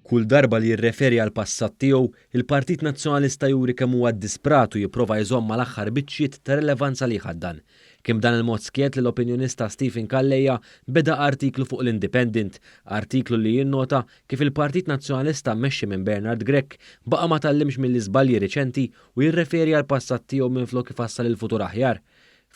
Kull darba li jirreferi għall-passat tiegħu, il-Partit Nazzjonalista juri kemm huwa ddisprat u jipprova jżomm mal-aħħar biċċiet ta' rilevanza li jħaddan. Kien b'dan il-mod skjett li l-opinjonista Stephen Calleja beda artiklu fuq l-Independent, artiklu li jinnota kif il-Partit Nazzjonalista mmexxi minn Bernard Grech baqa' ma tgħallimx mill-iżbalji riċenti u jirreferi għall-passat tiegħu minflok ifassal il-futur aħjar.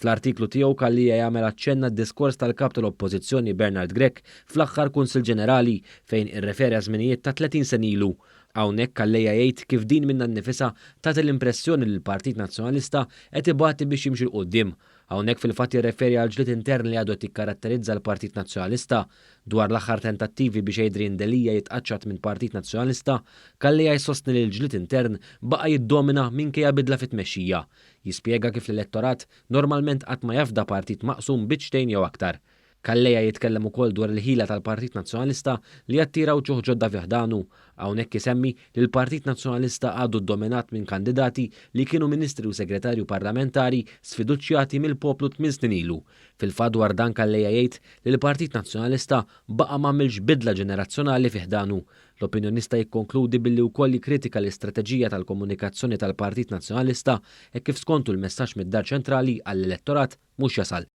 Fl-artiklu tiegħu Calleja jagħmel aċċenn għad-diskors tal-Kap tal-Oppożizzjoni Bernard Grech fl-aħħar Kunsill Ġenerali fejn irrefera żminijiet ta' 30 sena ilu. Hawnhekk Calleja jgħid kif din minnha nnifisha tagħti l-impressjoni li l-Partit Nazzjonalista qed ibati biex jimxi 'l quddiem. Hawnhekk fil-fatt jirreferi għall-ġlied intern li għadu qed jikkaratterizza l-Partit Nazzjonalista. Dwar l-aħħar tentattivi biex Adrian Delia jitqaċċat minn Partit Nazzjonalista, Calleja jsostni li l-ġlied intern baqa' jiddomina minkejja bidla fit-tmexxija. Jispjega kif l-elettorat normalment qatt ma jafda partit maqsum biċċtejn jew aktar. Calleja jitkellem ukoll dwar il-ħila tal-Partit Nazzjonalista li jattira wċuħ ġodda fi ħdanu. Hawnhekk isemmi li l-Partit Nazzjonalista għadu ddominat minn kandidati li kienu ministri u segretarju parlamentari sfiduċjati mill-poplu 8 snin ilu. Fil-fatt dwar dan Calleja jgħid li l-Partit Nazzjonalista baqa' m'għamilx bidla ġenerazzjonali fi ħdanu. L-opinjonista jikkonkludi billi wkoll jikkritika l-istrateġija tal-komunikazzjoni tal-Partit Nazzjonalista e kif skontu l-messaġġ mid-Dar Ċentrali għall-elettorat mhux jasal.